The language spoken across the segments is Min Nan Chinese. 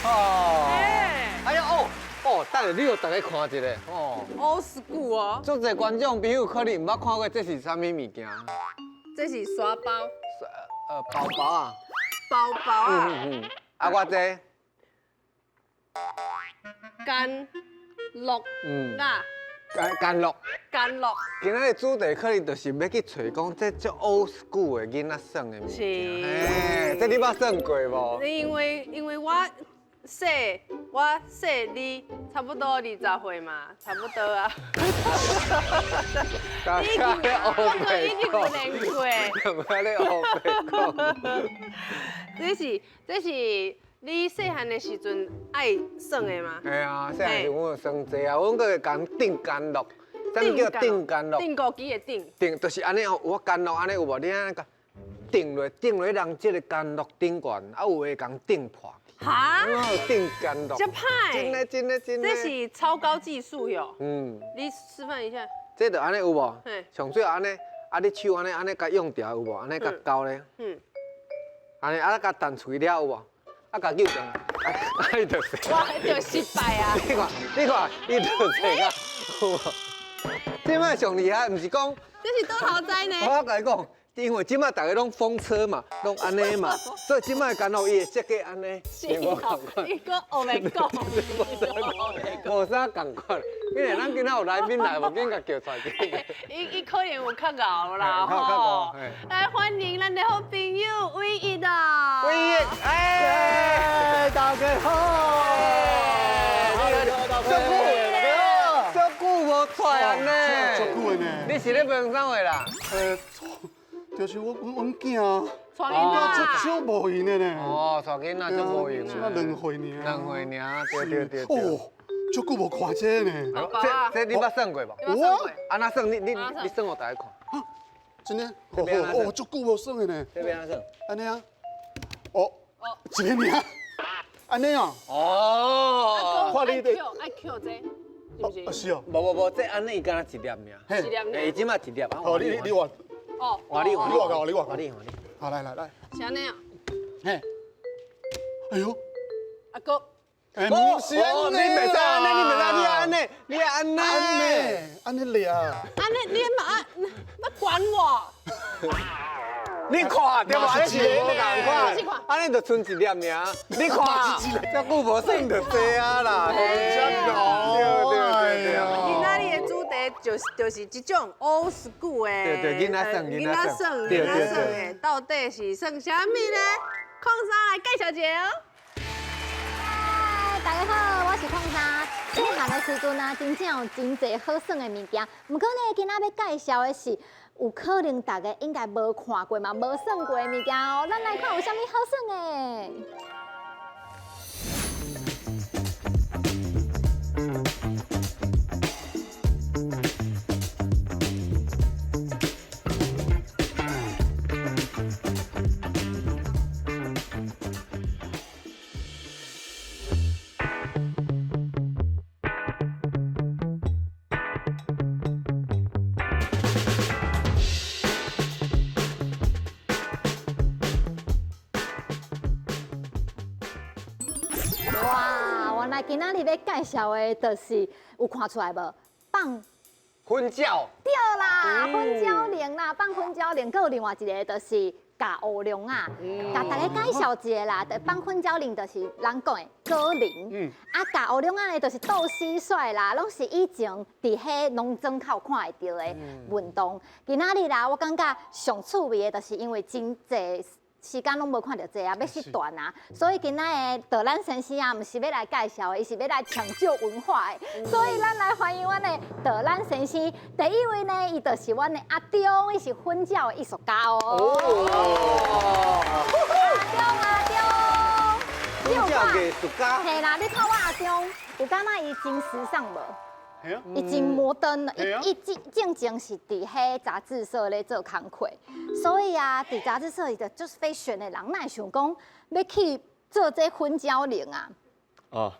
哎呀哦哦，等下你予大家看一下哦。 Old school 哦。足濟觀眾朋友可能毋捌看過，這是啥物物件？這是沙包。包包啊。包包啊。嗯嗯。啊，我這。干樂。啊。干干樂。干樂。今仔日主題可能就是欲去揣講這足 old school 的囡仔耍的物件。是。這你捌耍過無？因為我細你差不多20歲嘛，差不多啊。大家咧烏白講，已經有練過。大家咧烏白講。這是你細漢的時陣愛耍的嗎？嘿啊，細漢時阮有耍這啊，阮閣會共釘干樂，啥物叫釘干樂？釘孤枝的釘。釘就是按呢哦，有干樂按呢有無？你按呢共釘落，釘落人這個干樂頂懸，啊有的共釘破。哈？釘干樂。這歹。真的真的真的。這是超高技術喲。你示範一下。這就按呢有無？上最後按呢，啊你手按呢按呢共用掉有無？按呢共勾咧。按呢啊共彈出去了有無？啊，共救上來，啊，伊就死。哇，就失敗啊！你看，你看，伊就死啊，有無？這擺上厲害，毋是講。這是倒頭栽呢。我共你講，因為這擺逐个攏風車嘛，攏按呢嘛，所以這擺干樂伊會設計按呢。是哦，伊閣烏白講。無啥仝款，因為咱今仔有來賓來，無緊共叫出來。伊可能有較𠢕啦吼。來歡迎咱的好朋友偉逸啊！偉逸，哎，大家好。足久，足久無出來呢。足久的呢。你是咧問啥話啦？就是阮囝，帶囡仔，足少無閒的呢。哦，帶囡仔足無閒。這馬兩歲爾。兩歲爾，對對對對。哦，足久無看這呢。這你捌耍過無？有啊。按怎耍？你耍予大家看。真的？哦，足久無耍的呢。這欲按怎耍？按呢啊？哦，一个爾。按呢啊？哦。看你的。愛抾這，是毋是？是哦。無無無，這按呢伊敢若一粒爾。一粒爾。伊這馬一粒。哦，你換。哦，換你換你換你換你換你。好，來來來。是按呢啊？嘿。哎呦。阿哥。哎，毋是按呢，你袂使按呢，你袂使，你按呢，你按呢，按呢掠。按呢，你嘛按，欲管我？你看對無？你是無仝款，按呢就賰一粒爾。你看，遮久無耍就知啊啦。对對對。今仔日的主題就是這種 old school 的，對對，囡仔耍，囡仔耍，囡仔耍的，到底是耍啥物呢？鄺三來介紹一下哦。嗨，大家好，我是鄺三。細漢的時陣啊，真正有真濟好耍的物件。毋過呢，今仔欲介紹的是，有可能大家應該無看過嘛，無耍過的物件哦。咱來看有啥物好耍的。哇，原來今仔日欲介紹的，就是有看出來無？放粉鳥。對啦，粉鳥鈴啦，放粉鳥鈴，閣有另外一個就是咬烏龍仔，共大家介紹一下啦。放粉鳥鈴就是人講的果鈴，啊，咬烏龍仔呢就是鬥蟋蟀啦，攏是以前佇彼農莊較有看會著的運動。今仔日啦，我感覺上趣味的，就是因為真濟時間攏無看著這啊，欲失傳啊，所以今仔的導覽先生啊，毋是欲來介紹的，伊是欲來搶救文化的。所以咱來歡迎阮的導覽先生。第一位呢，伊就是阮的阿中，伊是粉鳥的藝術家哦。阿中阿中，粉鳥藝術家。嘿啦，你看我阿中，有感覺伊真時尚無？伊真摩登，伊伊進前是佇彼雜誌社咧做工課，所以啊，佇雜誌社伊就足 fashion 的人，哪會想講欲去做這粉鳥鈴啊？哦，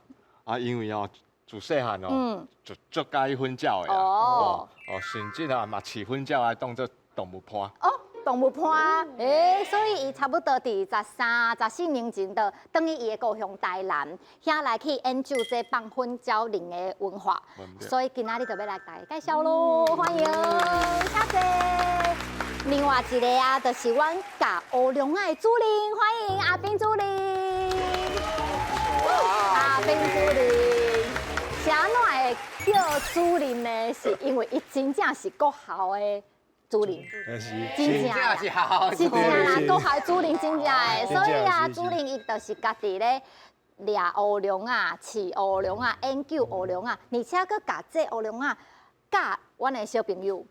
啊，因為哦，自細漢哦，就足佮意粉鳥的啊，哦，甚至啊嘛飼粉鳥來當做動物伴。哦，動物伴，欸，所以伊差不多佇13、14年前，就轉去伊的故鄉台南，遐來去研究這放粉蕉林的文化。所以今仔日就欲來共大家介紹囉，歡迎，請坐。另外一個啊，就是阮教烏龍仔的主任，歡迎阿斌主任。阿斌主任，是按怎會叫主任呢？是因為伊真正是國校的主任，真正是校，是真啦，國校主任真正的，所以啊，主任伊就是家己咧掠烏龍仔、飼烏龍仔、研究烏龍仔，而且閣共這烏龍仔教阮的小朋友，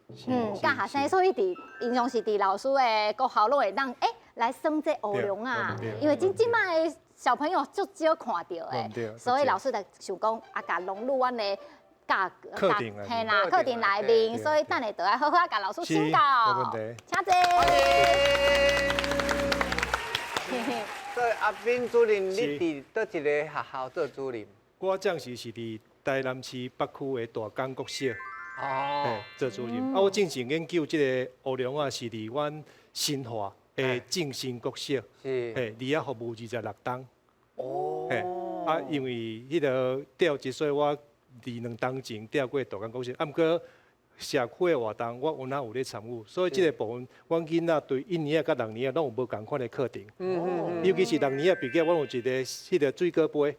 教學生，所以佇平常時佇老師的國校攏會當來耍這烏龍仔，因為這擺的小朋友足少看著的，所以老師就想講啊，共融入阮的教課程嘿啦，課程內面，所以等下就愛好好共老師請教，請坐。所以阿斌主任，你佇佗一個學校做主任？我暫時是佇台南市北區的大港國小。哦，做主任。啊，我進前研究這個烏龍仔是佇阮新化的正興國小，嘿，佇遐服務26冬。哦。嘿，啊，因為彼個調職，所以我佇2冬前調過大港國小。啊，毋過社區的活動，我有哪有咧參與，所以這個部分，阮囡仔對一年仔佮六年仔攏有無仝款的課程。尤其是六年仔畢業，阮有一個彼個水果杯。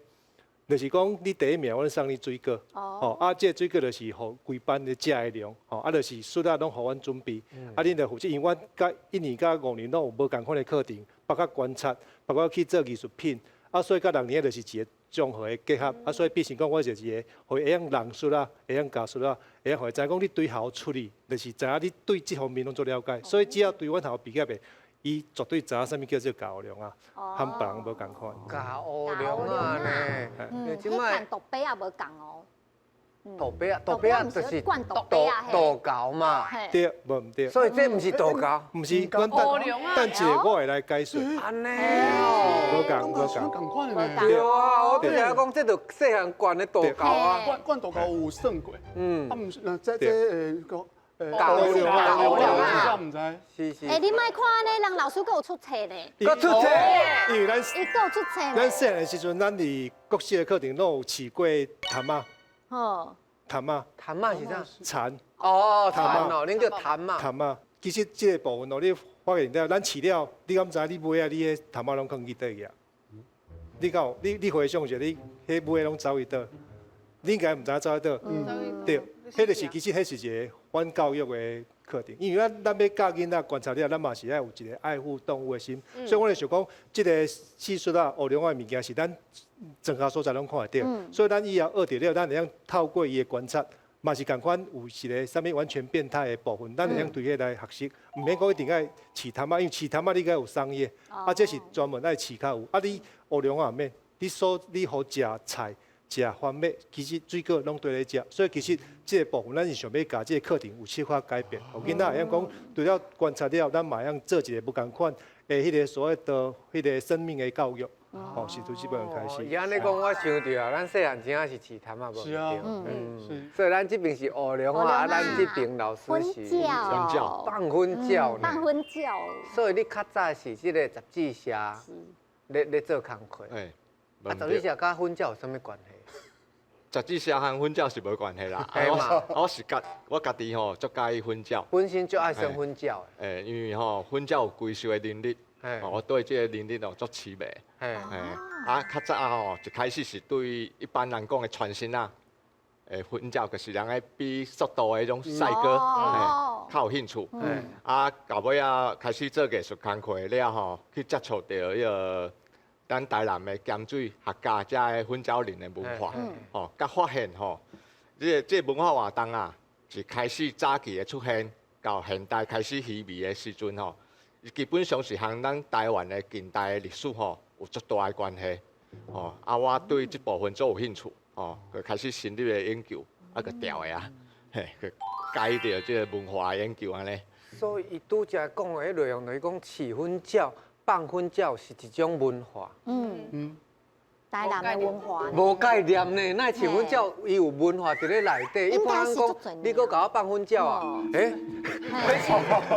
就是講，你第一名，阮送你水果，吼啊，這個水果就是予規班咧食的量，吼啊，就是書仔攏予阮準備，啊，恁著負責，因為阮佮一年佮五年攏有無仝款的課程，包括觀察，包括去做藝術品，啊，所以佮六年就是一個綜合的結合，啊，所以變成講，我就是一個，予伊會曉認書仔，會曉教書仔，會曉予伊知影講你對校出去，就是知影你對這方面攏足了解，所以只要對阮學校畢業的，伊絕對知影啥物叫做教烏龍仔，和別人無仝款。教烏龍仔呢？嗯，彼和杜白仔無仝哦。杜白仔，杜白仔就是道教嘛。對，無毋對。所以這毋是道教，毋是。阮等等一下，我會來解說。按呢哦，無仝無仝。對啊，我拄才講這就細漢灌的道教啊。灌灌道教有算過。啊，毋是，那這這個。教烏龍仔，毋知。是是。欸，你莫看按呢，人老師閣有出冊呢。閣出冊，因為咱伊閣有出冊。咱細漢的時陣，咱佇國小的課程攏有飼過蟲仔。哦。蟲仔。蟲仔是啥？蠶。哦，蠶哦，恁叫蟲仔。蟲仔，其實這個部分哦，你發現了，咱飼了，你敢知你尾仔你彼蟲仔攏囥去佗去啊？你敢有？你回想一下，你彼尾仔攏走去佗？你應該毋知走去佗。對。彼就是其實彼是一個反教育的課程，因為咱咱欲教囡仔觀察了，咱嘛是愛有一個愛護動物的心。所以我咧想講，這個蟋蟀啊、烏龍仔的物件是咱庄跤所在攏看會著。所以咱以後學著了，咱會曉透過伊的觀察，嘛是仝款有一個啥物完全變態的部分，咱會曉對彼來學習。毋免講一定愛飼蟲仔，因為飼蟲仔你該有商業，啊，這是專門愛飼較有。啊，你烏龍仔免，你所你予食菜。食番麥，其實水果攏綴咧食，所以其實這個部分，咱是想欲共這個課程有小可改變，予囡仔會曉講，除了觀察了，咱嘛會曉做一個無仝款的彼個所謂的彼個生命的教育，哦，是從這部分開始。伊按呢講，我想著啊，咱細漢真正是飼蟲仔無？是啊，嗯，所以咱這邊是烏龍仔，啊，咱這邊老師是粉蕉，放粉蕉，放粉蕉。所以你較早是這個雜誌社咧做工課。啊，雜誌社佮粉蕉有啥物關係？雜誌社和粉蕉是無關係啦。我是家我家己吼足佮意粉蕉。本身就愛耍粉蕉的。欸，因為吼粉蕉有歸收的能力，我對這個能力哦足痴迷。啊，較早吼一開始是對一般人講的傳承啊，粉蕉就是人愛比速度的彼種賽歌，較有興趣。啊，到尾仔開始做藝術工課了吼，去接觸著彼個。咱台南的鹹水客家遮的粉蕉林的文化，吼，佮發現吼，這個文化活動啊，是開始早期的出現，到現代開始稀微的時陣吼，基本上是和咱台灣的近代的歷史吼有足大的關係，吼，啊，我對這部分足有興趣，吼，就開始深入的研究，啊，就調的啊，嘿，就改著這個文化的研究按呢。所以伊拄才講的彼內容就是講飼粉蕉。放粉蕉是一種文化，台南的文化。無概念呢，那像粉鳥伊有文化佇咧內底。一般人講，你閣共我放粉鳥啊？欸，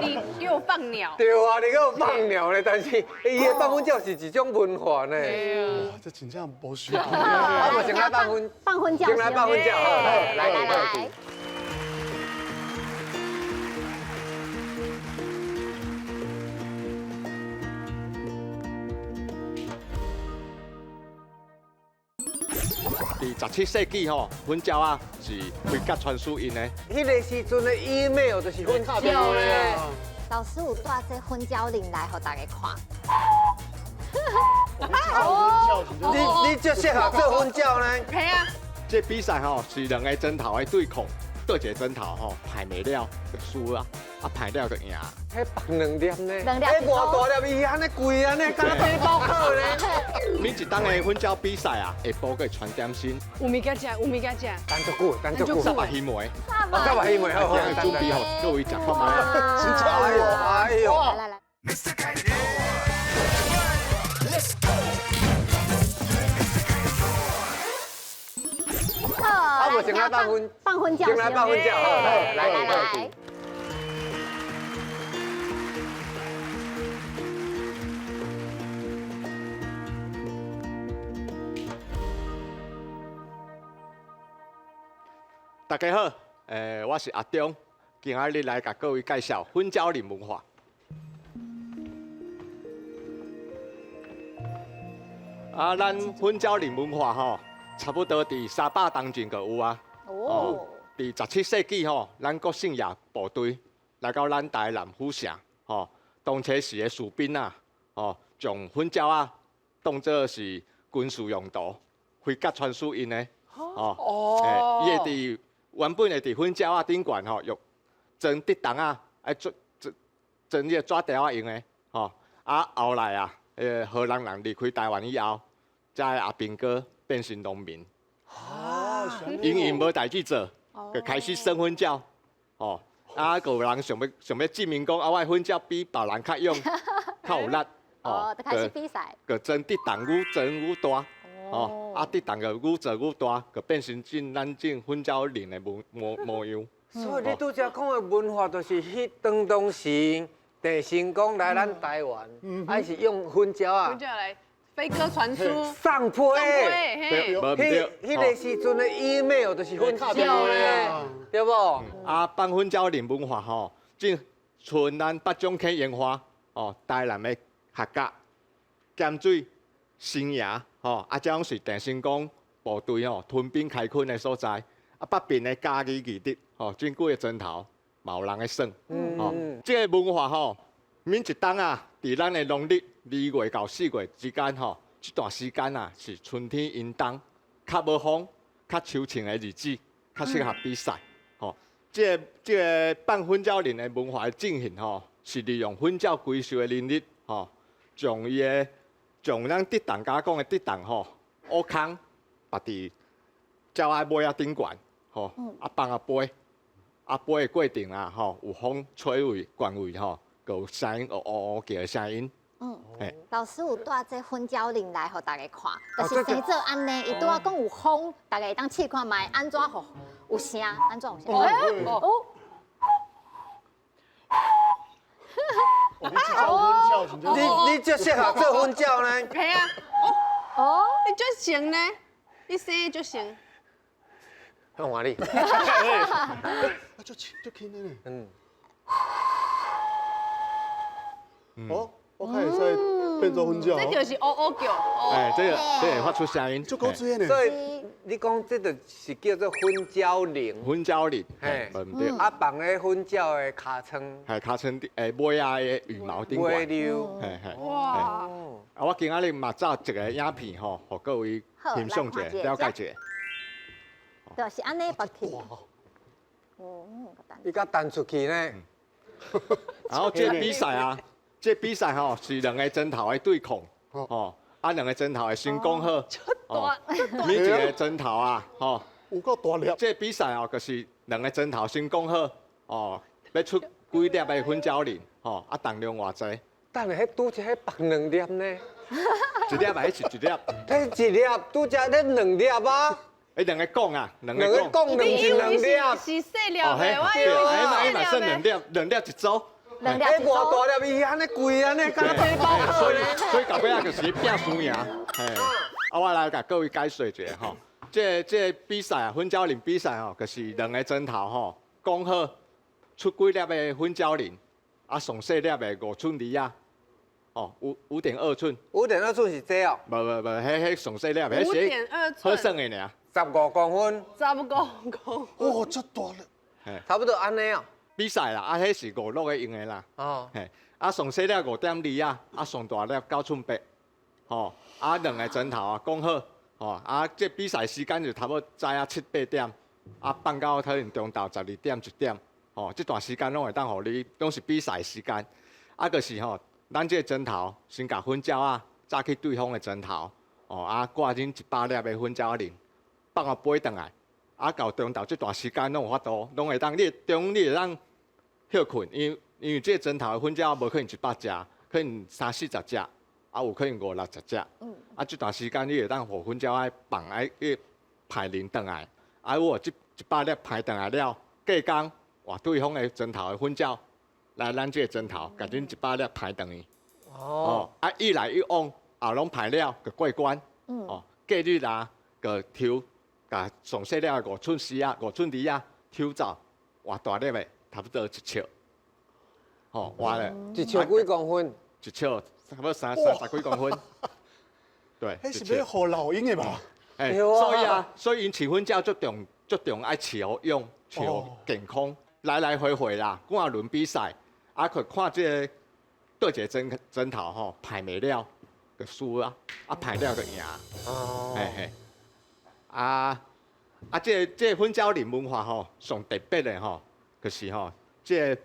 你給我放鳥？對啊，你給我放鳥咧，但是伊的放粉鳥是一種文化呢。哇，這真正無想過。啊，無先來放粉，放粉鳥，先來放粉鳥，來來來。佇17世紀吼，粉鳥仔是飛鴿傳書用的。彼个時陣的 email 就是粉鳥咧。老師有帶這粉鳥鈴來予大家看。你最適合做粉鳥呢？系啊。這比賽吼是兩个針頭的對抗，對一個針頭吼排袂了就輸啊，啊排了就贏。彼放兩粒呢？兩粒。彼偌大粒，伊按呢貴按呢，敢若背包客呢。每一檔的粉鳥比賽啊，下晡閣會傳點心。有物件食，有物件食。等足久，等足久。三百魚糜。三百魚糜，好好。準備予各位食看覓。真正有。哎呦。來來來。啊，無先來放粉，放粉鳥，先來放粉鳥，好，來來來。大家好，我是阿中，今仔日來共各位介紹粉鳥林文化。啊，咱粉鳥林文化吼，差不多佇300年前就有啊。哦。佇17世紀吼，咱國姓爺部隊來到咱台南府城，吼，當初時的士兵啊，吼，將粉鳥仔當做是軍事用途，飛鴿傳書用的。哦。伊會佇原本會佇粉鳥仔頂懸吼，用裝竹筒仔，愛做裝裝這個紙條仔用的，吼。啊，後來啊，荷蘭人離開台灣以後，這个阿兵哥變成農民，因為無代誌做，就開始耍粉鳥，吼。啊，閣有人想欲證明講，啊，我的粉鳥比別人較勇、較有力，哦，就開始比賽，就裝竹筒愈裝愈大，哦，啊，竹筒就愈做愈大，就變成這咱這粉鳥林的模樣。所以你拄才講的文化，就是彼當時鄭成功來咱台灣，還是用粉鳥啊，粉鳥來飛鴿傳書，送批，彼个時陣的 email 就是粉鳥咧，對無？啊，放粉鳥林文化吼，這像咱北種溪煙花，哦，台南的客家、鹹水、新營，吼，啊，這攏是鄭成功部隊吼屯兵開墾的所在。啊，北邊的嘉義義德，吼，真久的磚頭嘛有人咧耍，吼，這个文化吼，每一冬啊，佇咱的農曆2月到4月之間吼，這段時間啊是春天陰冬，較無風、較秋晴的日子，較適合比賽。吼，這个放粉鳥林的文化的進行吼，是利用粉鳥歸宿的能力，吼，將伊的將咱竹筒加工的竹筒吼，挖空，拔佇鳥仔尾仔頂懸，吼，啊放啊飛，啊飛的過程啊，吼，有風吹位、懸位吼，閣有聲音，嗚嗚叫的聲音。嗯，老師有帶這粉鳥鈴來予大家看，就是生做按呢，伊拄仔講有風，大家會當試看覓，按怎予有聲，按怎有聲。哦。你最適合做粉鳥呢？系啊。哦。你最成呢？你生就成。很华丽。啊，就轻就轻的呢。嗯。哦，我看会使变做粉鸟。这就是嗷嗷叫。哎，这个这会发出声音，足古锥的呢。所以你讲这就是叫做粉鸟铃。粉鸟铃，嘿，毋对。啊，放咧粉鸟的尻川。系尻川顶，尾仔的羽毛顶尾溜。嘿嘿。哇。啊，我今仔日嘛照一个影片吼，予各位欣赏一下，了解一下。就是按呢拔起。哦，伊共弹出去呢。然后这比赛啊，这比赛吼是两个针头的对抗，吼，啊两个针头会先讲好，哦，每一个针头啊，吼，有够大粒。这比赛哦，就是两个针头先讲好，哦，欲出几粒的粉鸟铃，吼，啊重量偌济，等下彼拄才彼放兩粒呢？一粒嘛，彼是一粒。彼一粒拄才彼兩粒啊！欸，兩个講啊，兩個講，兩是兩粒。是細粒的，我以為是細粒的。兩粒，兩粒一組。兩粒一組。偌大粒，伊按呢規按呢，敢若背包所以所以到尾仔就是拼輸贏。嘿，啊，我來共各位解說一下吼。這個比賽啊，粉鳥林比賽吼，就是兩个針頭吼，講好出幾粒的粉鳥林，啊，上細粒的5寸2啊，哦，5.2寸。5.2寸是這哦？無無無，彼上細粒，彼是好算的爾。15公分。15公分。哇，這大粒。差不多按呢哦。比賽啦，啊，彼是五樂的用的啦。哦。嘿，啊，上細粒5.2啊，啊，上大粒9寸8，吼，啊，兩个針頭啊，講好。吼，啊，這比賽時間就差不多早仔七八點，啊，放到可能中晝12點一點，吼，這段時間攏會當予你，攏是比賽時間。啊，就是吼，咱這個針頭先共粉鳥仔紮去對方的針頭，哦，啊，掛恁100粒的粉鳥仔磷，放予飛轉來，啊，到中晝這段時間攏有法度，攏會當你中你會當歇睏，因為這個針頭的粉鳥仔無可能100隻，可能三四十隻。啊，有可能五六十隻，啊，這段時間你會當予粉鳥仔放愛去排磷轉來，啊，有這100粒排轉來了，隔工換對方的針頭的粉鳥來咱這個針頭，共恁100粒排轉去。哦。啊，一來一往，啊，攏排了就過關。哦。隔日啊，就抽，共上細粒的5寸4啊，5寸2啊，抽走，換大粒的，差不多一尺。吼，換咧。一尺幾公分？一尺。差不多三十幾公分，對，彼是欲予老鷹的吧？欸，所以啊，所以𪜶飼粉鳥足重足重愛飼予勇，飼予健康，來來回回啦，幾仔輪比賽，啊，佢看這個佗一个針頭吼排袂了，就輸啊，啊排了就贏。哦，嘿嘿，啊啊，這個粉鳥林文化吼，上特別的吼，就是吼，這個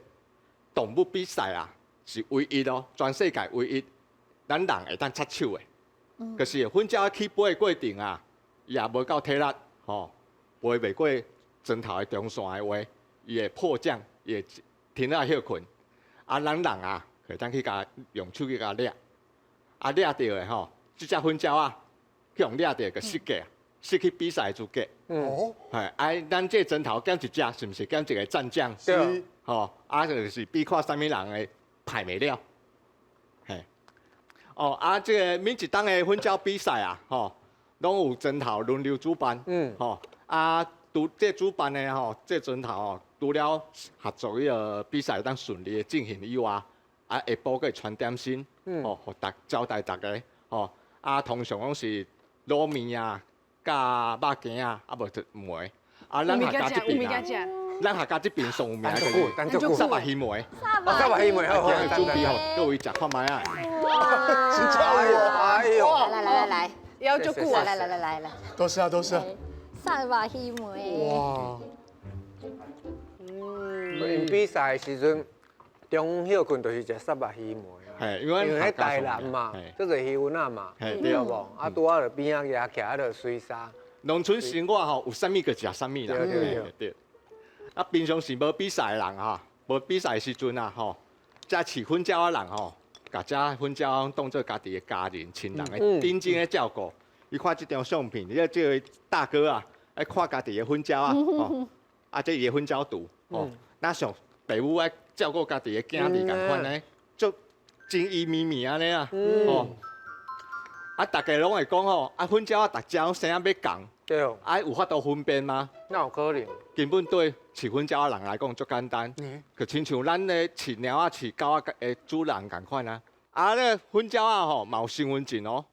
動物比賽啊。是唯一哦，全世界唯一，咱人會當插手的，就是粉鳥起飛的過程啊，伊也無夠體力，吼，飛袂過針頭的中線的話，伊會迫降，伊會停落來歇睏。啊，咱人啊，會當去共用手去共掠，啊掠著的吼，這隻粉鳥仔，去予掠著就失格，失去比賽的資格。哦。係，啊，咱這個針頭減一隻，是毋是減一個戰將？是。吼，啊，就是比看啥物人的。排袂了，嘿，哦啊，這個每一冬的粉鳥比賽啊，吼，攏有針頭輪流主辦，嗯，吼，啊，除這主辦的吼，這針頭吼，除了合作彼個比賽當順利的進行以外，啊，下晡閣會傳點心，吼，予逐招待逐家，吼，啊，通常攏是滷麵啊，佮肉羹啊，啊無就糜，啊，咱客家這邊啊。咱客家這邊上有名就是沙肉魚糜，沙肉魚糜，好好，準備予各位食看覓啊！哇，真正有，哎呦，來來來來，要足久啊！來來來來來，多謝多謝。沙肉魚糜，哇！嗯，比賽的時陣，中午歇睏就是食沙肉魚糜啊。因為彼台南嘛，足濟魚塭仔嘛，對無？啊，拄仔就邊仔徛起來就隨沙。農村生活吼，有啥物就食啥物啦。對對對。啊，平常時無比賽的人吼，無比賽的時陣啊吼，遮飼粉鳥的人吼，共遮粉鳥當做家己的家人、親人的認真的照顧。伊看這張相片，你看這個大哥啊，愛看家己的粉鳥仔，吼，啊，這伊的粉鳥櫥，吼，若像爸母愛照顧家己的囝兒仝款呢，足情意綿綿按呢啊，吼。啊，逐家攏會講吼，啊，粉鳥仔逐隻攏生啊欲仝，對，啊，有法度分辨嗎？哪有可能？根本對飼粉鳥仔人來講足簡單，就親像咱咧飼貓仔、飼狗仔的主人仝款啊。啊，那個粉鳥仔吼嘛有身份證哦，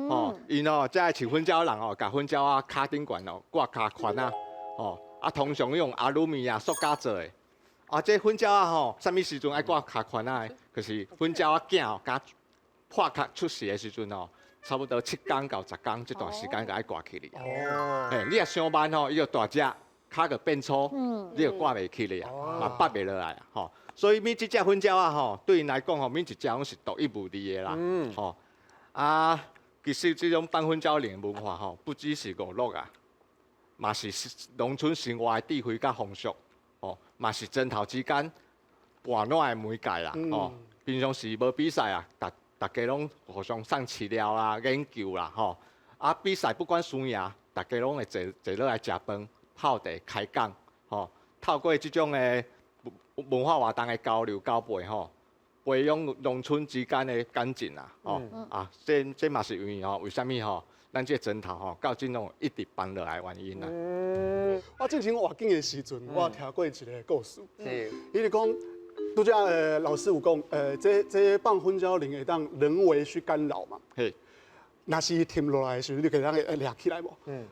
吼，𪜶吼遮個飼粉鳥人吼，共粉鳥仔跤頂懸哦掛跤環仔，吼，啊，通常用阿魯米啊、塑膠做的。啊，這粉鳥仔吼，啥物時陣愛掛跤環仔的？就是粉鳥仔囝吼，敢破殼出世的時陣吼。差不多7工到10工這段時間就愛掛起來。哦，嘿，你若傷慢吼，伊就大隻，跤就變粗，你就掛袂起來啊，嘛拔袂落來啊，吼。所以每一隻粉鳥仔吼，對𪜶來講吼，每一隻攏是獨一無二的啦。吼，啊，其實這種放粉鳥鈴文化吼，不只是娛樂啊，嘛是農村生活的智慧佮風俗，吼，嘛是針頭之間伴暖的媒介啦，吼。平常時無比賽啊，逐逐家攏互相送飼料啦、研究啦，吼。啊，比賽不管輸贏，逐家攏會坐坐落來食飯、泡茶、開講，吼。透過這種的文化活動的交流交配，吼，培養農村之間的感情啊，吼。啊，這這嘛是因為吼，為啥物吼？咱這個針頭吼，到這種一直辦落來的原因啊。我之前活境的時陣，我聽過一個故事，伊就講。拄才老師有講，這這放粉鳥鈴會當人為去干擾嘛？嘿，若是停落來的時陣，你可當會掠起來無？嗯，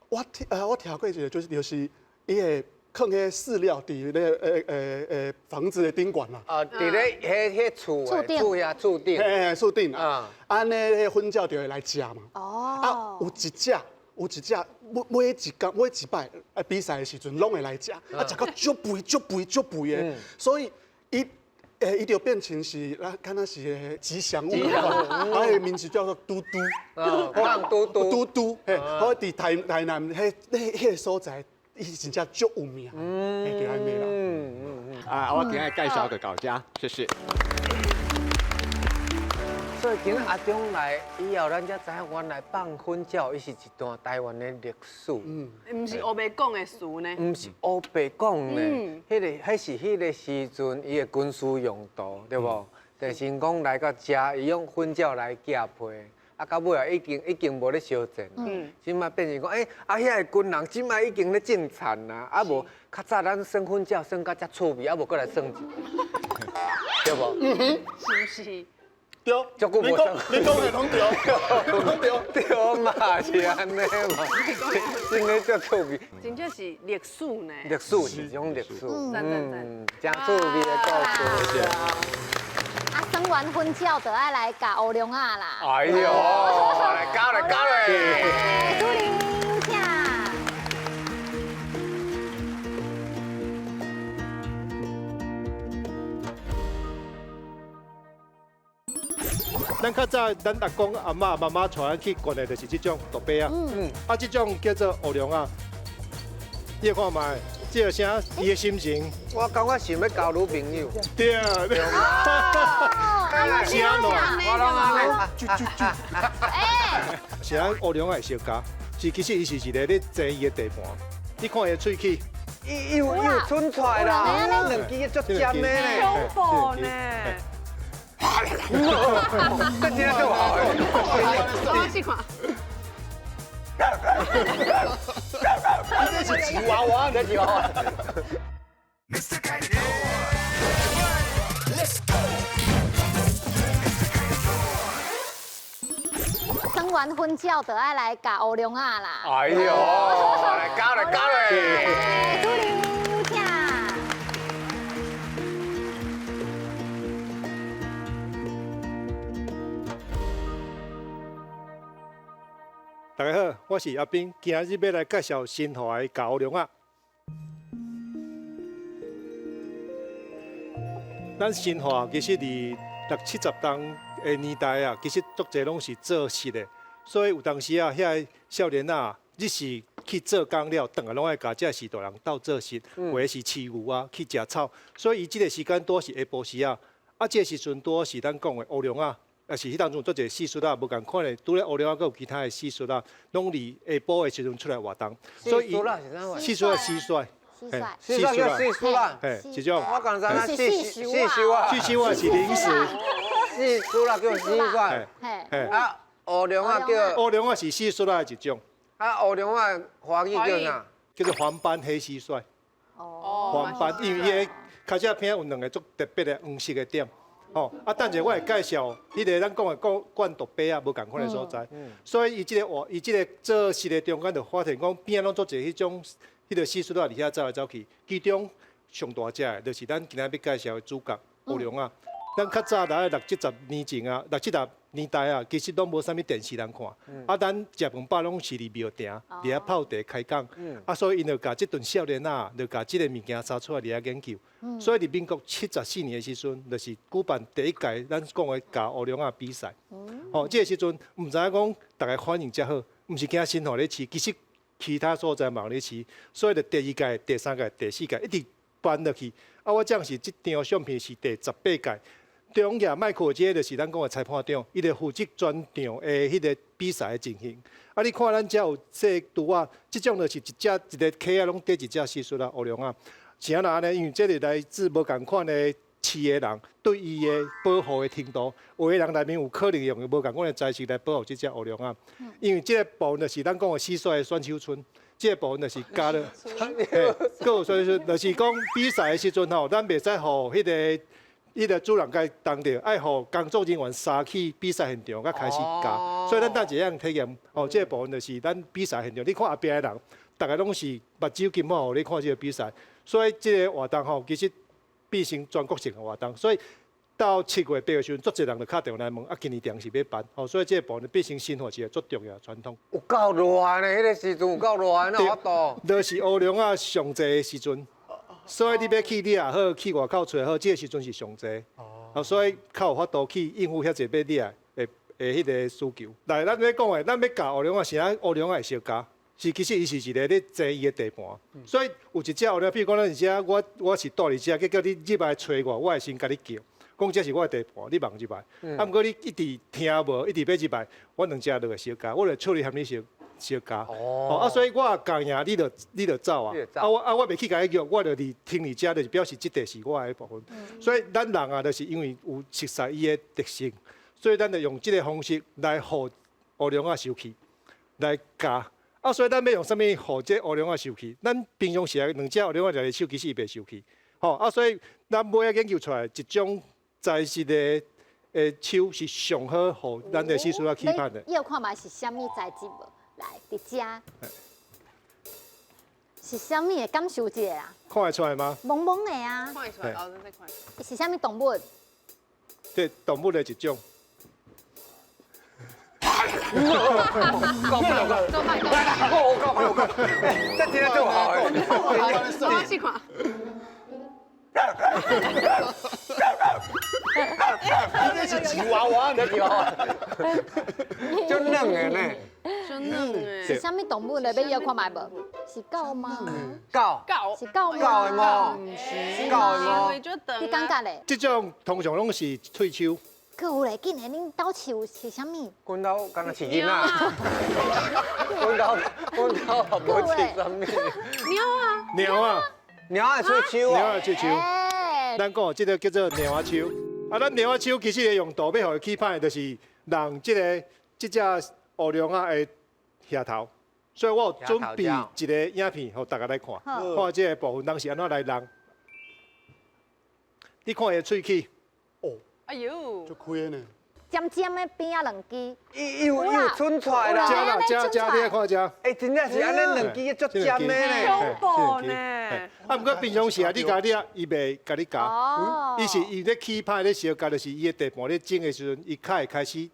我聽我聽過一個，就是就是伊會囥彼飼料佇咧房子的頂懸啦。啊，佇咧彼彼厝的厝遐厝頂。嘿，厝頂啊。按呢，彼粉鳥就會來食嘛。哦。啊，有一隻，有一隻，每每一工每一擺比賽的時陣，攏會來食，啊，食到足肥足肥足肥的，所以。伊，伊就變成是，敢若是吉祥物，啊，伊名字叫做嘟嘟，嘟嘟，嘟嘟，嘿，我佇台台南彼彼彼个所在，伊真正足有名，嘿，就按呢啦。啊，我今日介紹就到這，謝謝。所以今日阿中來以後，咱才知影原來放粉鳥，伊是一段台灣的歷史。嗯，毋是烏白講的詞呢。毋是烏白講呢，彼個彼是彼個時陣伊的軍事用途，對無？就是講來到遮，伊用粉鳥來寄批，啊，到尾啊已經已經無咧相戰。嗯。這擺變成講，欸，啊，遐个軍人這擺已經咧種田啊，啊無較早咱耍粉鳥耍甲遮趣味，啊無閣來耍一下，對無？嗯哼，是毋是？對，你講你講的攏對，攏對，對嘛，是按呢嘛，真的足趣味，真正是歷史呢，歷史是一種歷史，嗯，真趣味的故事。啊，耍完粉鳥就愛來咬烏龍仔啦。哎喲，來咬來咬來。主任，請。咱較早，咱阿公阿嬤媽媽帶咱去灌的，就是這種毒白啊。嗯。啊，這種叫做烏龍仔。你看覓，這個啥？伊的心情。我感覺想欲交女朋友。對啊。對啊。是按怎？我攏按呢。啾啾啾。欸。是咱烏龍仔會相咬，是其實伊是一个咧爭伊的地盤。你看伊的喙齒。伊有伊有伸出來啦，兩支足尖的呢。恐怖呢。這真足好的。我試看。這是吉娃娃，這吉娃娃。耍完粉鳥就愛來咬烏龍仔啦。哎喲，來咬來咬來。主任，請。大家好，我是阿斌，今日欲來介紹新化的咬烏龍仔。咱新化其實佇六七十冬的年代啊，其實足濟攏是做實的，所以有當時啊，遐个少年仔日時去做工了，轉來攏愛共這序大人鬥做實，或者是飼牛啊，去食草，所以伊這個時間拄是下晡時啊，啊，這個時陣拄是咱講的烏龍仔。也是彼當陣足濟蟋蟀仔，無仝款的，除了烏龍仔，閣有其他的蟋蟀仔，攏佇下晡的時陣出來活動。所以蟋蟀，蟋蟀蟋蟀，蟋蟀叫蟋蟀啊，嘿，這種。我剛才那蟋蟀啊，蟋蟀是零食。蟋蟀叫蟋蟀，嘿，啊，烏龍仔叫。烏龍仔是蟋蟀仔的一種。啊，烏龍仔華語叫啥？叫做黃斑黑蟋蟀。哦。黃斑，因為伊的尻脊骿有兩個足特別的黃色的點。哦，啊，等下我會介紹，彼個咱講的講灌毒白仔無仝款的所在，所以伊這個活，伊這個做實的中間就發現講邊仔攏足濟彼種，彼個蟋蟀仔佇遐走來走去，其中上大隻的，就是咱今仔欲介紹的主角烏龍仔。咱較早來六七十年前啊，六七十年代啊，其實攏無啥物電視通看，啊，咱食飯飽攏是佇廟埕，佇遐泡茶開講，啊，所以𪜶就共這陣少年仔，就共這個物件查出來佇遐研究。所以佇民國74年的時陣，就是舉辦第一屆咱講的咬烏龍仔比賽。吼，這個時陣毋知影講逐家反應遮好，毋是驚新化咧飼，其實其他所在嘛有咧飼，所以就第二屆、第三屆、第四屆一直辦落去。啊，我這樣是這張相片是第18屆。中举麦克這个就是咱讲的裁判长，伊就负责全场的彼个比赛的情形。啊，你看咱遮有这拄仔，這種就是一隻一个溪仔攏缀一隻蟋蟀仔烏龍仔。是按怎按呢？因為這個來自無仝款的飼的人對伊的保護的程度，有的人內面有可能用無仝款的材質來保護這隻烏龍仔。因為這個部分就是咱講的蟋蟀的選手村，這個部分就是加了，嘿，閣有選手村，就是講比賽的時陣吼，咱袂使予彼个彼个主人共動著，愛予工作人員殺去比賽現場，才開始咬。所以咱等一下體驗，哦，這個部分就是咱比賽現場。你看後壁的人，逐个攏是目睭金箔，予你看這個比賽。所以這個活動吼，其實變成全國性的活動。所以到7月8的時陣，足濟人就敲電話來問，啊，今年定是欲辦，吼，所以這個部分變成新化一個足重要的傳統。有夠熱呢，彼個時陣有夠熱，哪有法度？就是烏龍仔上濟的時陣，所以你欲去你也好，去外口揣好，這個時陣是上濟。哦，所以較有法度去應付遐濟欲掠的的彼個需求。來，咱欲講的，咱欲咬烏龍仔，是按烏龍仔會相咬？是，其實伊是一个咧爭伊的地盤，所以有一隻烏龍，比如講咱伫遮，我是蹛佇遮，結果你入來揣我，我會先共你叫，講這是我的地盤，你莫入來。啊，毋過你一直聽無，一直欲入來，我兩隻就會相咬，我就出去含你相相咬。哦，啊，所以我咬贏你，你就走啊。啊，我袂去共你叫，我就佇停佇遮，就是表示這塊是我的部分。所以咱人啊，就是因為有熟悉伊的特性，所以咱就用這個方式來予烏龍仔生氣，來咬。啊，所以咱欲用啥物予這烏龍仔生氣？咱平常時啊，兩隻烏龍仔掠佇手，其實伊袂生氣。吼，啊，所以咱尾仔研究出來一種材質的的手是上好予咱的蟋蟀仔起拍的。你有看覓是啥物材質無？來，佇遮是啥物的感受一下啦？看會出來嗎？蒙蒙的啊。看會出來，哦，這看。是啥物動物？這動物的一種。夠夠夠，夠夠夠夠，這真的足好的。我試看。你這是吉娃娃，這吉娃娃，足嫩的呢。足嫩的。是啥物動物咧？欲搖看覓無？是狗嗎？狗。狗。是狗嗎？狗的毛。狗的毛。你感覺咧？這種通常攏是喙鬚。閣有咧，竟然恁兜飼是啥物？阮兜敢若飼囡仔。阮兜阮兜也無飼啥物。貓啊。貓啊。貓仔喙鬚貓仔喙鬚。咱講這個叫做貓仔鬚。啊，咱貓仔鬚其實的用途，欲予伊起歹，就是讓這个這隻烏龍仔的額頭。所以我有準備一個影片，予大家來看，看這个部分咱是按怎來弄。你看伊的喙齒。哦。哎喲。足開的呢。尖尖的邊仔兩支。伊有伊有伸出來啦。遮啦，遮遮，你來看遮。欸，真正是按呢兩支足尖的呢。恐怖呢。啊，毋過平常時啊，你共你啊，伊袂共你咬。哦。伊是伊咧起拍咧相咬，就是伊的地盤咧爭的時陣，伊較會開始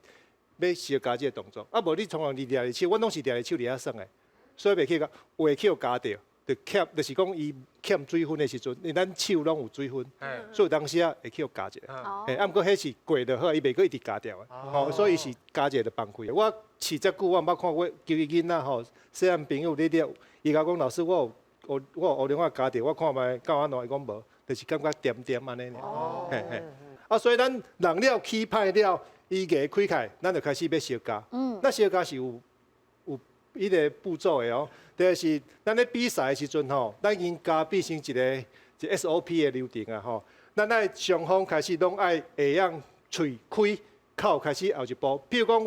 欲相咬這個動作。啊，無你通常你掠佇手，阮攏是掠佇手佇遐耍的，所以袂去共，有會去予咬著，就欠，就是講伊欠水分的時陣，因為咱手攏有水分，所以有當時啊會去予咬一下。嘿，啊，毋過彼是過就好，伊袂閣一直咬掉的。吼，所以伊是咬一下就放開。我飼遮久，我毋捌看過，求伊囡仔吼，細漢朋友咧掠，伊共我講老師，我有我有烏龍仔咬著，我看覓敢有按怎，伊講無，就是感覺恬恬按呢爾。嘿嘿。啊，所以咱人了起歹了，伊牙開開，咱就開始欲相咬。那相咬是有有彼个步驟的哦。第一是咱咧比賽的時陣吼，咱已經加變成一个一 SOP 的流程啊吼。咱愛雙方開始攏愛會曉喙開口開始後一步。譬如講，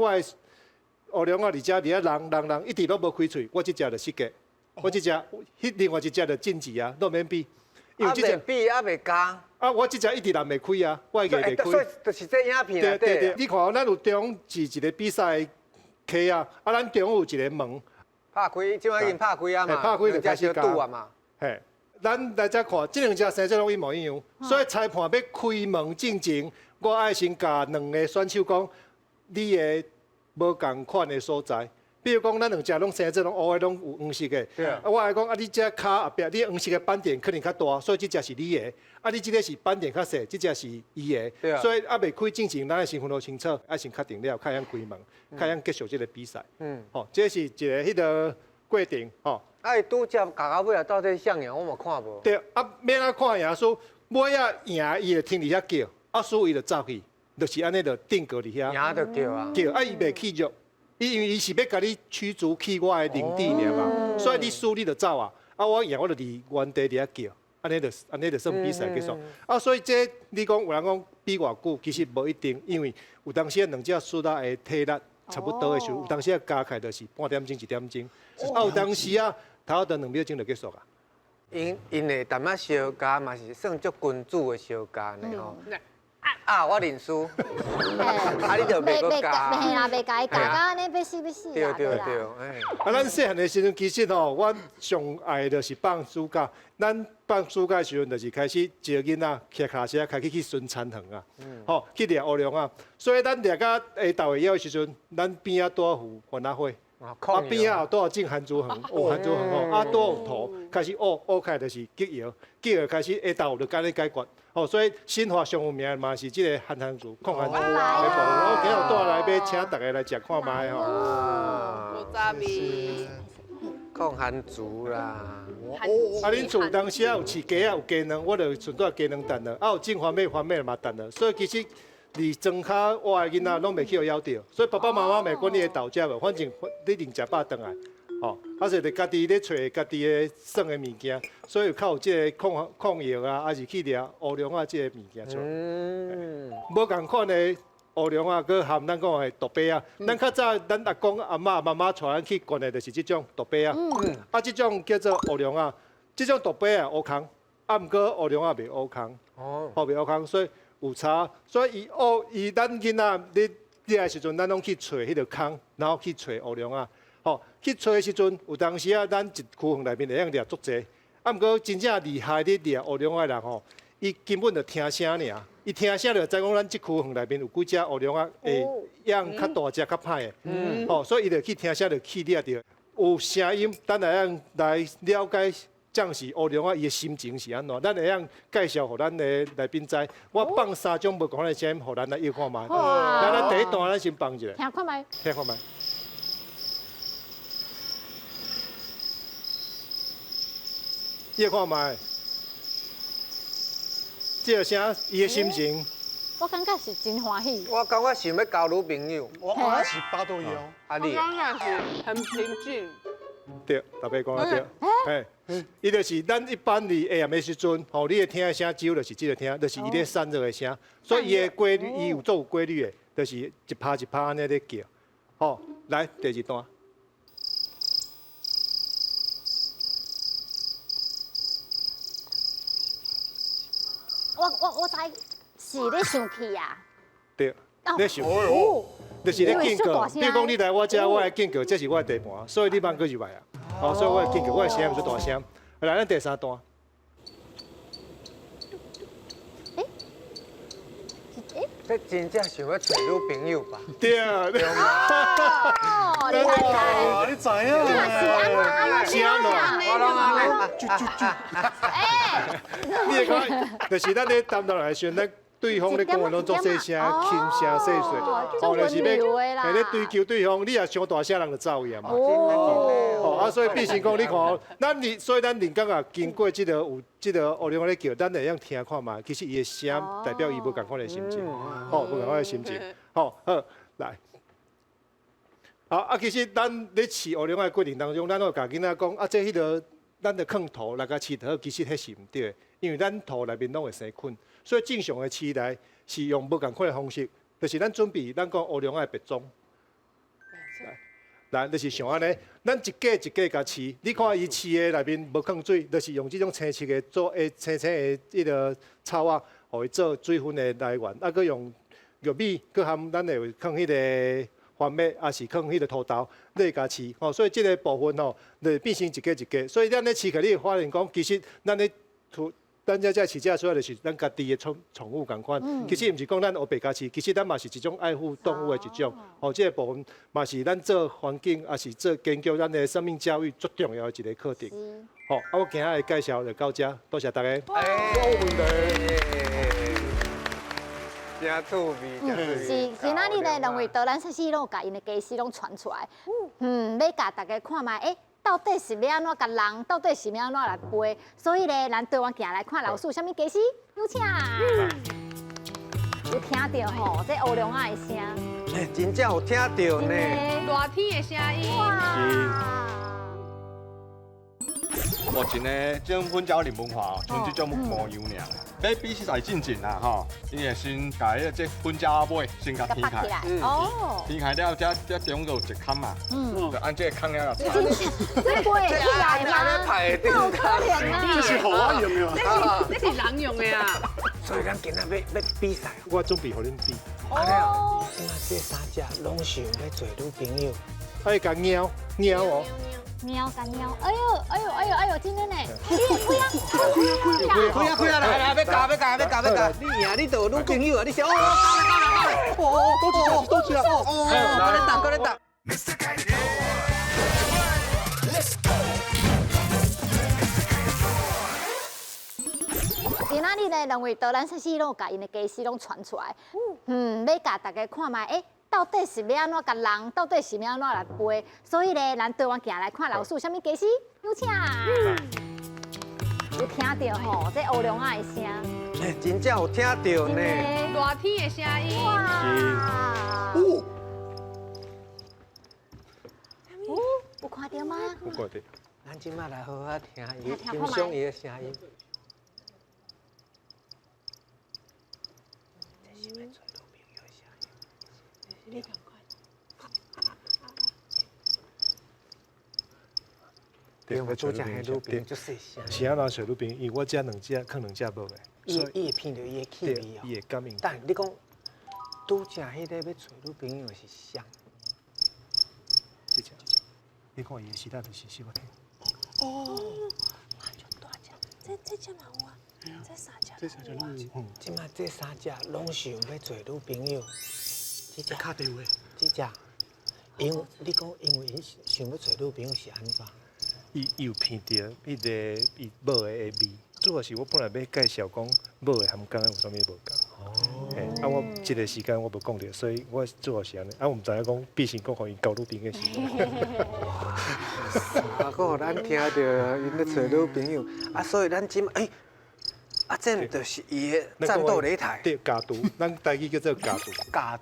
我的烏龍仔佇遮佇遐人人人一直攏無開喙，我這隻就失格。我這隻，彼另外一隻就靜止啊，攏免比。因為這隻比猶袂咬。啊，我這隻一直也袂開啊，我的牙袂開。所以就是這影片內底。對對對，你看，咱有中是一個比賽溪啊，啊，咱中有一個門。拍開，這擺已經拍開啊嘛，拍開就開始堵啊嘛。嘿，咱來這看，這兩隻生做攏一模一樣，所以裁判欲開門進前，我愛先共兩个選手講，你的無仝款的所在。比如講，咱兩隻攏生做攏烏的，攏有黃色的。啊，我愛講啊，你這跤後壁，你黃色的斑點可能較大，所以這隻是你的。啊，你這个是斑點較細，這隻是伊的。所以猶未開進前，咱愛先分好清楚，愛先確定了，較會曉開門，較會曉結束這个比賽。吼，這是一个彼个過程。吼。啊，伊拄則咬到尾仔到底誰贏，我嘛看無。對，啊，欲按怎看贏輸，尾仔贏，伊會停佇遐叫。啊，輸伊就走去，就是按呢就定格佇遐。贏就叫啊。叫啊，伊袂去弱，伊因為伊是欲共你驅逐去我的領地爾嘛，所以你輸你就走啊，啊我贏我就佇原地佇遐叫，按呢就算比賽結束。啊，所以這你講有人講比偌久，其實無一定，因為有當時兩隻獅仔的體力差不多的時候，有當時加起來就是半點鐘一點鐘，啊有當時啊，頭仔2秒鐘就結束啊。𪜶𪜶會淡仔相加嘛是算足君子的相加呢吼。啊，我認輸，啊你就袂閣加，袂啦，袂共伊加到按呢欲死欲死對對對，啊，咱細漢的時陣，其實吼，阮上愛就是放暑假。咱放暑假的時陣，就是開始招囡仔騎跤車，開始去巡田園啊，吼，去掠烏龍啊。所以咱掠到下晝會曉的時陣，咱邊仔拄好有番仔花。啊，邊仔拄好種番薯園，有番薯園吼，啊，拄有土，開始挖挖開就是激搖，激搖開始下晝就按呢解決。哦，所以新華上有名的嘛是這個番番薯、控番薯的部分。我今日帶來欲請大家來食看覓吼。古早味。控番薯啦。啊，恁厝當時啊有飼雞仔有雞卵，我就順帶雞卵蛋了。啊，有種番麥番麥嘛蛋了。所以其實佇莊跤活的囡仔攏袂去予枵著，所以爸爸媽媽袂管你的豆食無，反正你一定食飽轉來。吼，啊是就家己咧揣家己的耍的物件，所以較有這個控控藥啊，還是去掠烏龍仔這個物件出來。無仝款的烏龍仔，閣含咱講的毒白仔。咱較早咱阿公阿嬤媽媽帶咱去灌的，就是這種毒白仔。啊，這種叫做烏龍仔，這種毒白仔烏空，啊，毋過烏龍仔袂烏空。哦。吼，袂烏空，所以有差。所以伊烏伊咱囡仔咧掠的時陣，咱攏去揣彼個空，然後去揣烏龍仔。吼，去揣的時陣，有當時啊，咱一區園內面會用掠足濟。啊，毋過真正厲害咧掠烏龍仔的人吼，伊根本就聽聲爾，伊聽聲就知講咱這區園內面有幾隻烏龍仔會養較大隻、較歹的。吼，所以伊就去聽聲就去掠著。有聲音，咱會用來了解，這是烏龍仔伊的心情是按怎，咱會用介紹予咱的來賓知。我放三種無仝款的聲音，予咱來臆看覓。來，咱第一段咱先放一下。聽看覓。聽看覓。臆看覓，這個聲，伊的心情。我感覺是真歡喜。我感覺想欲交女朋友。我感覺是巴肚枵。啊你？我感覺是很平靜。對，大伯講得對。嘿，伊就是咱一般佇下暗的時陣，吼，你會聽的聲，只有就是這個聽，就是伊咧散熱的聲。所以伊的規律，伊有做有規律的，就是一拍一拍按呢咧叫。吼，來第二段。我知是咧生氣啊！對，咧生氣，就是咧警告。比如講，你來我遮，我來警告，這是我的地盤，所以你莫閣入來啊！哦，所以我會警告，我的聲毋是大聲。來，咱第三段。這真正想欲揣女朋友吧？對啊。哦，厲害厲害！你知影？是按怎按怎？我攏按呢。啾啾啾！欸，你會看，就是咱咧擔當來時陣，咱對方咧講話攏足細聲、輕聲細細，哦，就是欲咧追求對方，你若傷大聲，人就走去啊嘛。哦，啊，所以變成講，你看，咱你所以咱人工啊，經過這個有這個烏龍咧叫，咱會用聽看覓，其實伊的聲代表伊無仝款的心情，吼，無仝款的心情，吼，好，來。好啊，其實咱咧飼烏龍仔的過程當中，咱會共囡仔講，啊，這彼個咱著囥土來共飼就好，其實彼是毋對的，因為咱土內面攏會生菌，所以正常的飼來是用無仝款的方式，就是咱準備咱講烏龍仔的白種。來，就是像按呢，咱一格一格共飼，你看伊飼的內面無囥水，就是用這種青色的做，青青的彼個草仔，予伊做水分的來源，啊，閣用玉米，閣含咱會囥彼個番麥，抑是囥彼個土豆，你會共飼，吼，所以這個部分吼，就變成一格一格。所以咱咧飼起來，你會發現講，其實咱咧土，咱這這飼這出來就是咱家己的寵寵物仝款。其實毋是講咱烏白共飼，其實咱嘛是一種愛護動物的一種。吼，這個部分嘛是咱做環境，抑是做研究咱的生命教育足重要的一個課程。吼，啊，我今仔的介紹就到這，多謝大家。無問題。真趣味，是，今仔日呢，兩位導覽師攏有共𪜶的家私攏傳出來，欲共大家看覓，欸，到底是欲按怎共人，到底是欲按怎來飛？所以呢，咱對我行來看老師有啥物家私，有請。有聽著吼，這烏龍仔的聲。欸，真正有聽著呢。熱天的聲音。目前呢，這種粉鳥林文化哦，像這種模樣爾。欲比賽進前啦，吼，伊會先共彼這粉鳥尾先共天開，哦，天開了，這這中間有一孔嘛，就按這個孔了這這不會起來嗎？那有可能啊！這是予我用的，這是人用的啊。所以咱今仔欲比賽，我準備予恁比。哦，這馬這三隻攏是欲做女朋友，愛共貓貓哦。貓共貓，哎呦哎呦哎呦哎呦，真的呢！你會開啊，開啊開啊，來來，欲咬欲咬欲咬欲咬，你贏你就有女朋友啊！你想哦，咬了咬了咬了，哦哦，多隻多隻哦哦，閣咧打閣咧打。今仔日呢，兩位導覽師攏有共𪜶的家私攏傳出來，嗯，欲共大家看覓，欸，到底是欲按怎共人，到底是欲按怎來飛？所以呢，咱對我行來看老師有啥物家私，有請。有聽著吼，這烏龍仔的聲。欸，真正有聽著呢。熱天的聲音。哇！哦，有看著嗎？有看著。咱這馬來好好聽伊，欣賞伊的聲音。這是欲揣女朋友的聲音。你趕快。對，我拄才彼女朋友足細聲。是按怎揣女朋友？因為我這兩隻，囥兩隻無的。伊會聞著伊的氣味哦。伊會感應。但你講拄才彼个欲揣女朋友是誰？這隻，你看伊的時代就是小可聽。哦，哇，足大隻，這這隻嘛有啊，這三隻。這三隻攏有。嗯，這馬這三隻攏想欲揣女朋友。這隻敲電話。這隻，因為你講因為𪜶想欲揣女朋友是按怎？伊有聞著彼个伊母的味，主要是我本來欲介紹講母的含公的有啥物無仝。哦。啊，我這個時間我無講著，所以我主要是按呢。啊，我毋知影講變成講予𪜶交女朋友時陣。啊，閣予咱聽著𪜶咧揣女朋友，啊，所以咱這馬，欸，啊，這毋就是伊的戰鬥擂台？對，咬毒，咱台語叫做咬毒。咬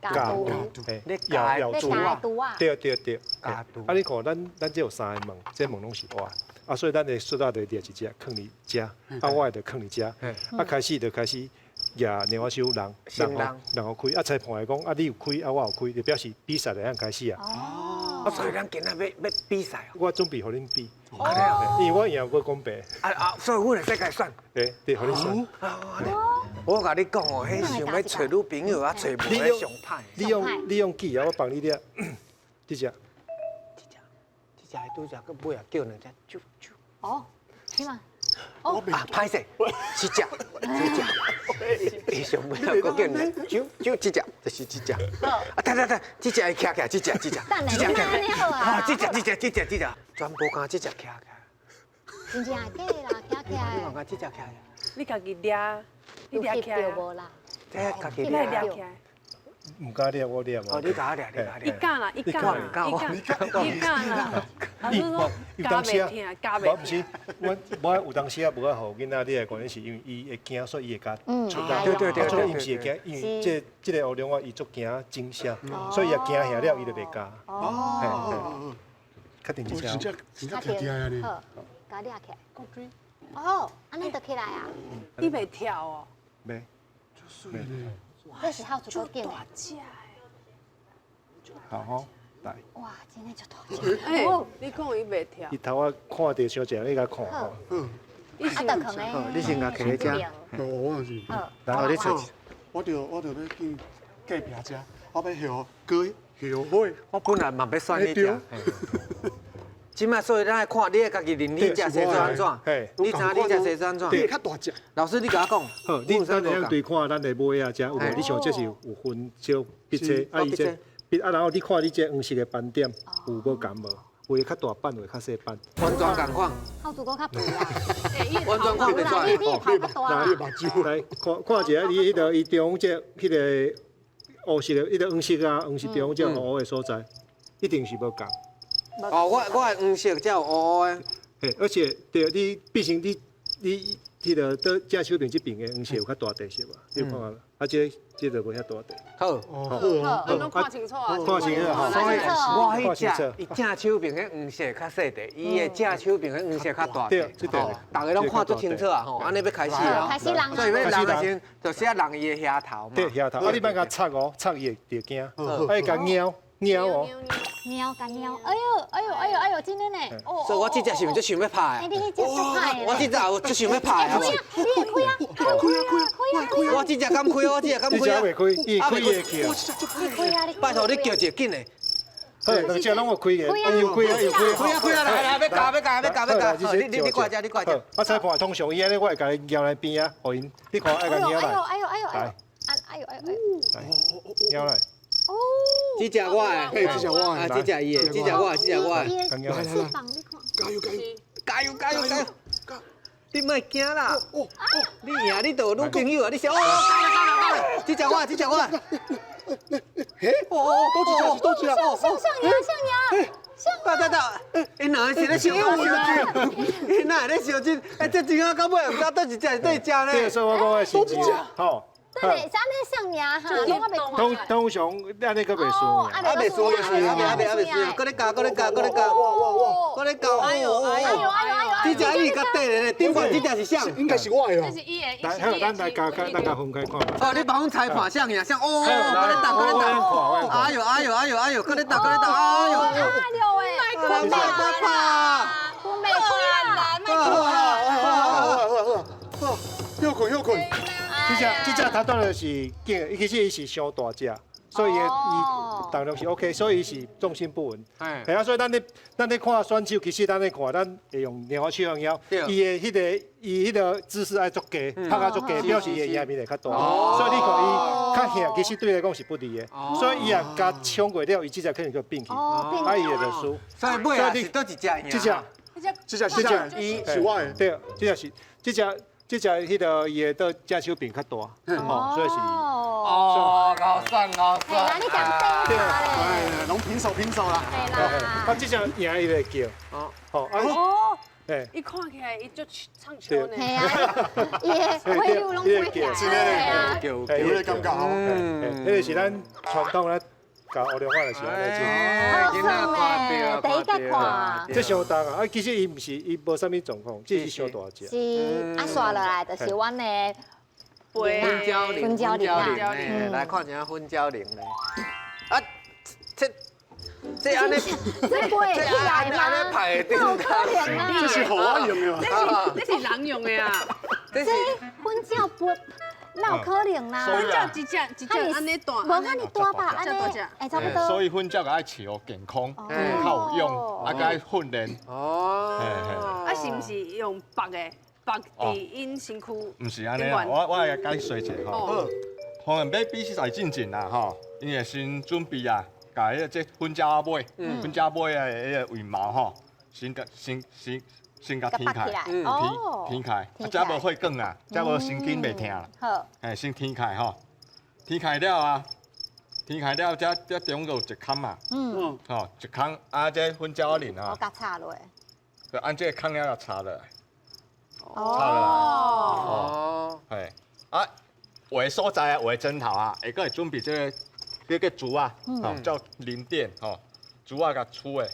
毒。嘿，咬咬毒啊！對對對，咬毒。啊，你看咱咱這有三个門，這門攏是活，啊，所以咱的術仔就掠一隻囥佇遮，啊，我的就囥佇遮，啊，開始就開始舉兩手人，人予開，啊，裁判會講，啊，你有開，啊，我有開，就表示比賽就會當開始啊。哦。啊，所以咱今仔欲比賽。我準備予恁比。因為我贏無講白。啊啊，所以阮會使共選。對，對，予恁選。我共你講哦，彼想欲揣女朋友啊，揣無彼上歹。你用記啊，我幫你掠。這隻。這隻，這隻拄才閣尾仔叫兩隻啾啾。哦，是嗎？哦，啊，歹勢，這隻，這隻，伊上尾仔閣叫兩隻啾啾，這隻就是這隻。啊，等等等，這隻會徛起來，這隻這隻，這隻徛起來。啊，這隻這隻這隻這隻，全部共這隻徛起來。真正假啦，徛起來。你看看這隻徛起來。你家己掠，你掠起來無啦？這家己掠起來。毋敢掠，我掠嘛。哦，你共我掠，你共我掠。伊敢啦，伊敢啦，伊敢，伊敢啦。伊有當時啊，我毋是，我有當時啊，無愛予囡仔掠的原因是因為伊會驚，所以伊會共出來。對對對。所以伊毋是會驚，因為這這个烏龍仔伊足驚驚嚇，所以伊驚嚇了，伊就袂咬。哦。確定這隻。真正真正聽聽啊！好，共掠起來。哦，按呢就起來啊？伊袂跳哦。袂。這是好足夠緊。大隻的。好吼，來。哇，真的足大隻。哎，你講伊袂跳。伊頭仔看著傷濟，你共看吼。嗯。你先共囥佇遮。我也是。好，你揣。我著我著欲去隔壁遮，我欲後過後悔。我本來嘛欲選你遮。這馬所以咱愛看你家己認你食西做按怎？你知影你食西做按怎？對，較大隻。老師，你共我講。好，你等下對看咱的尾仔遮有無？你像這是有分少筆這，啊伊這筆啊，然後你看你這黃色的斑點有無仝無？有的較大斑，有的較細斑。完全仝款。好主閣較肥啊！完全看袂出來。你頭較大。來，來看看一下，你彼个伊中這彼个烏色的，彼个黃色啊，黃色中這烏烏的所在，一定是無仝。哦，我的黃色才有烏烏的。嘿，而且對，你畢竟你彼个倒正手边這邊的黃色有較大塊是無？你有看無？啊，這個無遐大塊。好，好，咱攏看清楚啊。看清楚吼。所以我彼隻伊正手邊彼黃色較細塊，伊的正手邊彼黃色較大塊。對，這塊。大家攏看足清楚啊吼，按呢欲開始啊。開始人。所以欲人的時陣，就是愛人伊的額頭嘛。對，額頭。啊，你莫共插哦，插伊會著驚。啊，伊共貓貓哦。貓共貓，哎呦哎呦哎呦哎呦，真的呢。所以我這隻是毋是足想欲拍的？你彼隻足拍的。我這隻有足想欲拍的。你會開啊？開啊開啊開啊！我這隻敢開，我這隻敢開啊！袂開，伊開會去。你開啊！拜託你叫一個緊的。好，兩隻攏有開的，有開啊，有開。開啊開啊，來來，欲咬欲咬欲咬欲咬。你過來這，你過來這。啊，裁判通常伊按呢，我會共伊蟯來邊啊，予𪜶，你看愛共蟯來。哎呦哎呦哎呦哎！哎呦哎呦哎！蟯來。哦。這隻我的，這隻我的，啊，這隻伊的，這隻我的，這隻我的。來來來，加油加油！加油加油加油！你莫驚啦！哦哦，你贏你就有女朋友啊！你想哦，到了到了到了！這隻我，這隻我。嘿，哦哦，多一隻，多一隻，哦，像像牙像牙，像。到到到，𪜶兩個是咧相鬥相爭，𪜶哪會咧相爭？欸，這真啊，到尾毋知佗一隻是佗一隻咧。對，所以我講的是，吼。對，是按呢像牙哈，通通常按呢閣袂輸，啊袂輸，啊袂啊袂輸，閣咧咬，閣咧咬，閣咧咬，哇哇哇，閣咧咬，哎呦哎呦哎呦哎呦，這隻伊較短咧，頂懸這隻是啥？應該是我的這是伊的，來，好，咱來共咱共分開看。哦，你幫阮裁判啥呀？啥哦，閣咧打，閣咧打，哎呦哎呦哎呦哎呦，閣咧打，閣咧打，哎呦，哎呦喂，莫怕，莫怕，莫怕，休困休困。這隻頭拄就是緊，伊其實伊是傷大隻，所以伊重量是 OK，所以伊是重心不穩。係啊，所以咱咧看選手，其實咱咧看，咱會用兩個手用腰，伊的彼個伊彼個姿勢愛足低，拍甲足低，表示伊的贏面會較大。所以你看伊較輕，其實對伊來講是不利的。所以伊若共衝過了，伊這隻可能就變去，啊伊會就輸。所以尾仔是佗一隻贏？這隻，這隻是伊是我的。對，這隻是這隻。這隻彼個伊的倒正手柄較大，哦，所以是哦，𠢕算𠢕算。啦，你講對啦，攏平手平手啦。對啦。啊，這隻贏伊會叫，哦，哦，伊看起來伊足暢秋呢。係啊，伊的尾路攏飛起來，真的，叫有那感覺哦。彼個是咱傳統咧。教烏龍仔就是按呢做，好耍咧，第一个看。這傷重啊！啊，其實伊毋是，伊無啥物狀況，只是傷大隻。是，啊，紲落來就是阮的粉蕉林，粉蕉林啊，來看一下粉蕉林咧。啊，這按呢，這不會起來嗎？哪有可能啊！這是予我用的啊？這是人用的啊？這粉蕉不？哪有可能啦？粉鳥一隻一隻按呢大，無按呢大吧？按呢，會差不多。所以粉鳥愛飼予健康，較有用，啊，閣愛訓練。哦。啊，是毋是用縛的？縛佇𪜶身軀？毋是按呢，我來解說一下吼。可能欲比賽進前啦吼，𪜶會先準備啊，共彼個這粉鳥仔尾，粉鳥尾的彼個羽毛吼，先共先先。先共天開，天天開，啊，才無血管啊，才無神經袂疼啦。好，嘿，先天開吼，天開了啊，天開了，才才中間有一空嘛。嗯。吼，一空啊，這粉鳥仔輪啊。我共插落。就按這個空了就插落來。插落來。哦。嘿，啊，有的所在啊，有的針頭啊，會閣會準備這個這個珠仔，吼，叫輪墊吼，珠仔共粗的。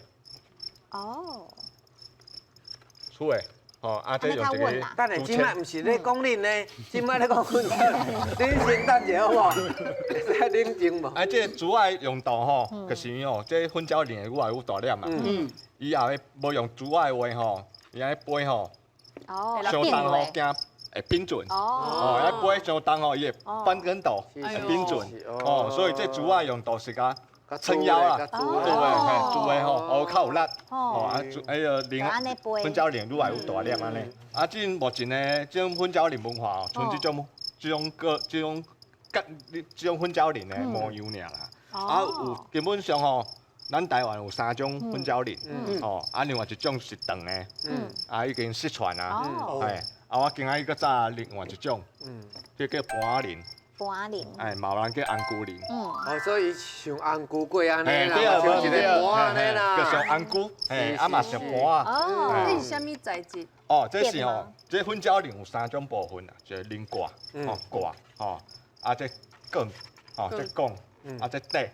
哦。粗的，吼，啊，這用一個。等下，這擺毋是咧講恁呢，這擺咧講粉鳥，恁先等一下好無？會使冷靜無？啊，這個珠仔用途吼，就是吼，這粉鳥輪的愈來愈大粒嘛。嗯。伊若無用珠仔的話吼，伊按呢飛吼，傷重吼，驚會變準。哦。啊，飛傷重吼，伊會翻跟斗，會變準。哦，所以這珠仔用途是共撐腰啦，對嘿，做的吼，哦較有力，哦啊，彼个輪粉鳥輪愈來愈大粒按呢。啊，這目前的這種粉鳥輪文化哦，賰這種這種個這種佮這種粉鳥輪的模樣爾啦。啊，有基本上吼，咱台灣有三種粉鳥輪，哦，啊，另外一種是長的，啊，已經失傳啊，嘿，啊，我今仔日閣紮另外一種，這叫盤仔輪。盤龍。哎，嘛有人叫红菇龙。哦，所以像红菇粿按呢啦，像一个盘按呢啦。就像红菇，嘿，啊嘛像盘仔。哦。这是啥物材质？哦，这是哦，这粉鸟龙有三种部分啊，一个鳞挂，哦挂，吼，啊这管，哦这管，啊这底，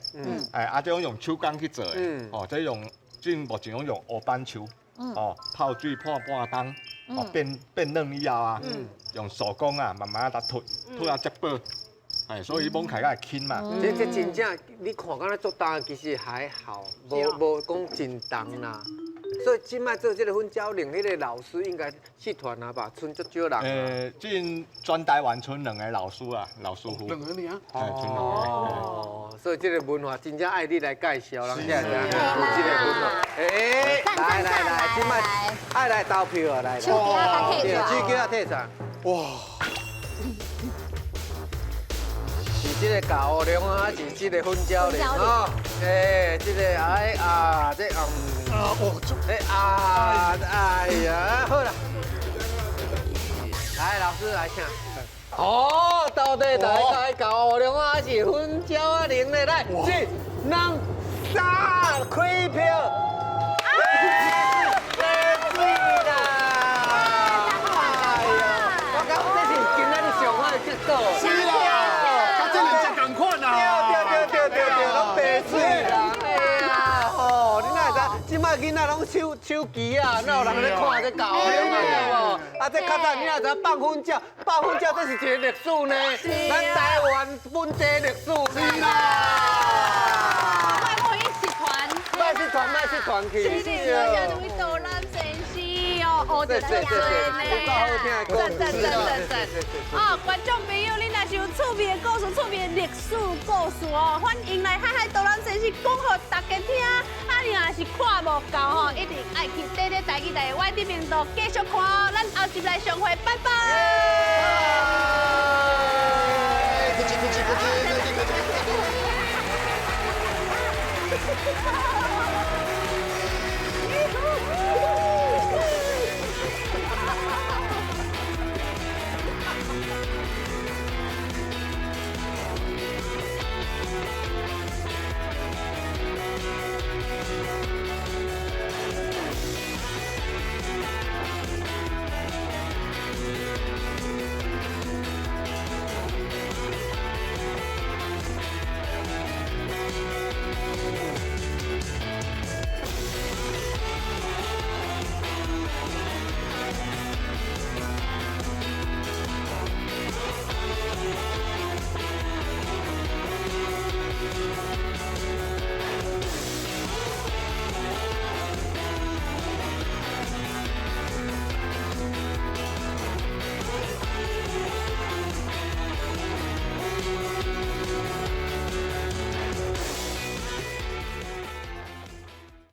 哎，啊这种用手工去做的，哦这用，这目前拢用乌板树，哦泡水泡半冬，哦变变软以后啊，用手工啊慢慢仔脱，脱啊接薄，哎，所以摸起来会轻嘛。这真正你看敢若足重，其实还好，无无讲真重啦。所以这摆做这个粉鸟龙，彼个老师应该社团啊吧，賰足少人。这全台湾賰两个老师啊，老师傅。两个尔。哦。所以这个文化真正爱你来介绍，人才会知影有这个文化。哎，来来来，这摆爱来投票啊，来。手机啊，提出来。手机啊，提出来。哇。是这个甲乌龙啊，还是这个粉鸟龙啊？哎，这个哎啊，这啊哦，哎啊，哎呀，好啦，来老师来请。哦，到底大家甲乌龙啊，还是粉鸟仔龙呢？来，一、两、三，开票。白水啦！哎呀，我感觉这是今仔日上好的结果。是啦，佮这人真仝款啊！对对对对对，拢白水啦。哎呀，吼，你哪会知？这摆囡仔拢手手机啊，哪有人咧看这教乌龙啊？对无？啊，这较早你若知放粉鸟，放粉鸟这是一个历史呢，咱台湾本地历史。是啦。快莫去社团，莫去团，莫去团去。是是，多谢两位导览先生哦，学著真济呢。赞赞赞赞赞！哦，观众朋友，你若是有趣味的故事、趣味的历史故事哦，欢迎来海海导览先生讲予大家听。啊，你若是看无够吼，一定爱去短短台语台的 YT 频道继续看哦。咱后集来相会，拜拜。客气客气客气客气客气。